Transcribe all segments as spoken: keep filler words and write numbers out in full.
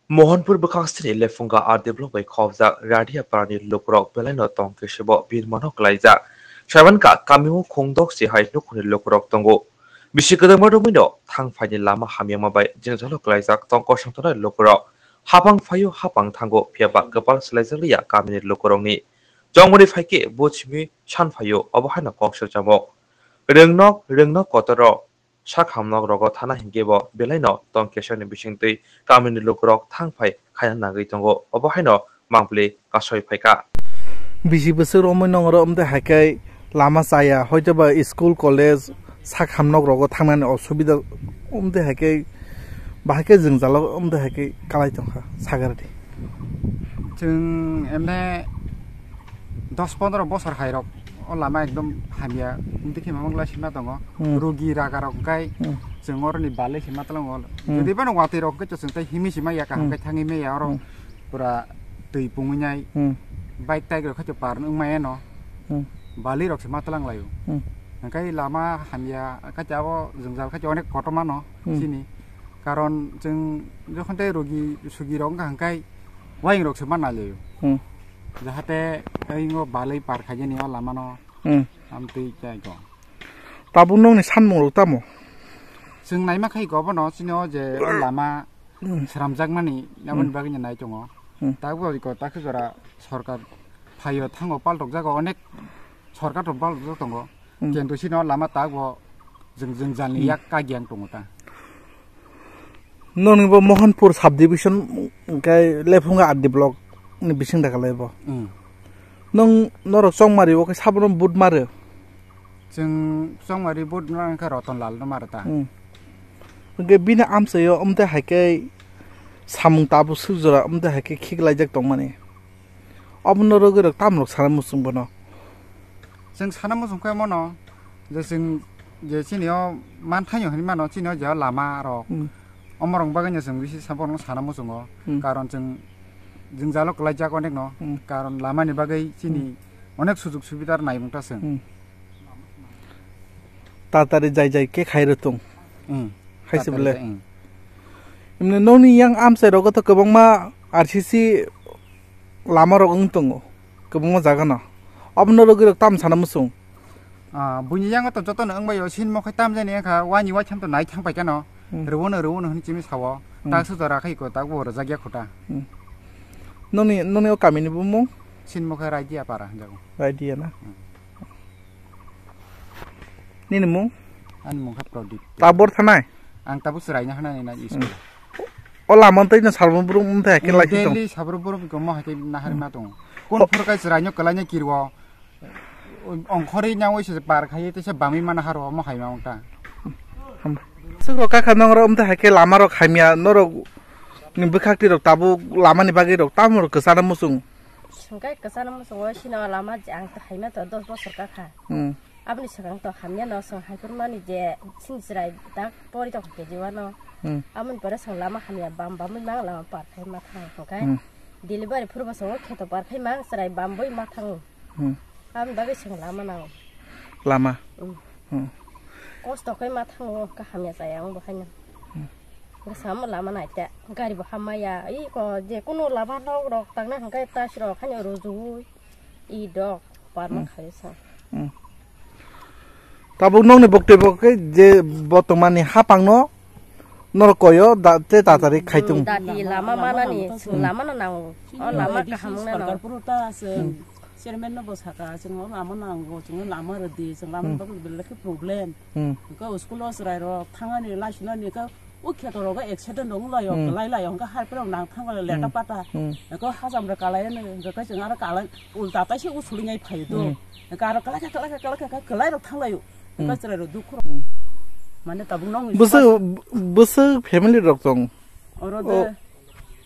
Mohanpur bwkhak sini Lefunga R D block bai khobjak Radia parani lukurok belaino tong kesebo birmano klaijak. Saimankha kamio khungdok se hai nukhungni lukurok tongo. Bisi kwdwma romwino thang phaini lama hamyama bai jwngjalo klaijak tong kosong tongnai lukurok. Hapang phaio hapang thango phiyaba kwpal swlaijakliya kamini lukurokni. Jongmani phaikhe bo simi san phaio obo haino kok sirchamo. Rwngnok rwngnok kotoro Sakhamnok rogo thana hinkhe bo belaino tong kesakni bisingtwi kamini lukurok thang phai khaina nagwi tongo, obo haino mangpili kasoi phaikha. Bisi bwswk romwi nongro wngtwi haikhe lama chaya, hoitoba school, college, sakhamnok rogo thangnani osubida wngtwi haikhe, bahai khe jwngjalo wngtwi haikhe kalai tongkha, sagardi. Chwng emne dos pondro bosor hairok o lama ekdom hamya, wngtwi khe mamang lai sima tongo. Hmm. Rugi raga rok kai Hmm. chwng oroni balai sima tlango. Hmm. Jodi bano watwi rok khe chwng tai himi sima ya kaham Hmm. kai thangwi maya oro Hmm. pura twi pungwi nai. Hmm. Bike tai rok khe par wng maya no. Hmm. Balai rok sima tlang laio. Hmm. Hingkai lama hamya khe abo jwngjal khe onek kotorma no Hmm. sini. Karon chwng jokhon tai rugi sugi rok wngkha hingkai wayeng rok se ma nai laio. Hmm. Jahate ayingo balai par khaijani o lama no Hmm. amtwi chai go. Tabuk nokni sanmung rok tamo? Chwng naima khai go bono chini o je o lama Hmm. sramjakmani aboni Hmm. bagwi no nai tongo. Hmm. Tabuk iko takhe jora sorkar phaio thango paltok jago onek sorkar rok paltok tongo. Hmm. Kendo sino lama tabuk jwng jwng jalni Hmm. yak kagiang tongo ta. Noni bo Mohanpur subdivision hingke Lephunga R D block ni bising da kalai bo. Hmm. Nong norok chongmari o khe sabono vote mare. Chwng chongmari vote mare khe Roton Lal no mare ta. Hmm. Hingke bini amchaio wngte haikhe samung tabuk swk jora wngte haikhe khiklaijak tongmani. Obono rwgwi rok tamrok sana muchung bono. Chwng sana muchung khe mono je chwng je chini o manthaino hinwi mano chini o je o lama rok. Hmm. Omorok bagwi no chwng bisi sabono sana muchungo. Hmm. Karon chwng jwngjalo kwlaijak onek no. Hmm. Karon lama ni bagwi chini Hmm. onek sujuk subida naimung ta chwng. Hmm. Tatari jai jai khe khai rwtung. Hmm. Hai se Tatari bele. Jai, hmm. Imne nokni yang amchai rogo to kwbangma R C C lama rok wng tongo. Kwbangma jaga no. Obono rwgwi rok tam sana muchung. Ah, buini yango to jotono wngbaio, sinmo khai tamjani wngkha, wani waitham to nai thang paikha no. Hmm. Rwono, rwono hwnwi chini sao. Hmm. Tak sujara khai ko, tak bo rwjak ya khuta. Hmm. Noni, noni o kamini bumung? Sinmo khai Raidia para hwnjago. Raidia na? Hmm. Nini mung? Ani mung kha Pradip. Tabor thanai? Ang tabuk chwraino hanani na Hmm. school. O lama tei no salmo brum wng thai khe Hmm, lai thai tong. Daily sabro brum ko mo hai khe nahar ma tong. Kon Oh. phur kai chwraino kwlaino kirwo. Ongkhorwi nang oi se par khai te se bami mana haro mo hai ma ong ta. Ham. Suk rok kha nang ro wng thai khe lama rok hamya norok ni bwkhak ti rok tabuk lama ni bagwi rok tamo rok kwchana muchung. Hwnkhe kwchana muchungo sino lama je ang to haima to dos bosor ka kha. Hmm. Aboni swkang to hamya no swng haiphurmani je sini chwrai tak pori tong khe jiwano. Hmm. Aboni pore swng lama hamya bam bamwi mang lama par khai ma thang hwnkhe. Hmm. Delivery phuru bo swng kheto par khai mang chwrai bamwi ma thang. Hmm. Aboni bagwi swng lama nango. Lama. Hmm. Hmm. Kosto khai ma thango ka hamya chaya ang bo haino. Hmm. Bwsamo lama naite gari bo hamaya, iko je kunu lama nok rok tangna hwnkhe tas rok haino rujuwi, i dok parma Hmm. khayo sa. Hmm. Tabuk nokni bokte bokhe je botomani hapangno norok koyo da-, te tatari khaitung. Dati lama manani, Hmm. lama no nango. O Hmm. lama kaham wngna nango. Sorkar puro ta se Hmm. chairman no bo saka, chwng o lama nango, chwng o lama rwdi, chwng lama Hmm. bagwi belai khe problem. Hmm. Ko school o chwrai rok thangani, laisinani, ko O kheto rogo accident rok wng laio, Hmm. kwlai laio, hwnkhe harpre rok nang thang laio, leta Hmm. pata. Hmm. Eko hajam rok kalai ano, hwnkhe chwng aro kalai, ulta taisa o sulinai phaio do. Hmm. Hwnkhe aro kalai kha, kalai kha, kalai kha, kalai rok thang laio. Hwnkhe Hmm. chwrai rok dukhu rok. Hmm. Mane tabuk nokni Bwswk, bwswk family rok tong? Oro O, de.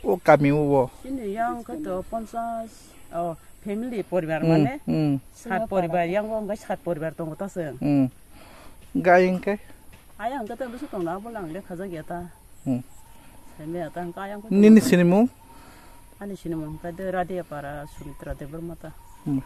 O kami o bo. Chini yang khe to ponchas, o family poribar Hmm, mane. Hmm. Sat poribar, yang o hwnkhe sat poribar tongo ta chwng. Hmm. Gai hwnkhe? Ayang khe ta bwswk tongna abo lang lekha jak ya ta. Hmm. Saimaya ta hwnkhe ayang khe Nini tongma ta. Sinimung? Ani sinimung hwnkhe de Radia para Sumitra Debbarma ta. Hmm.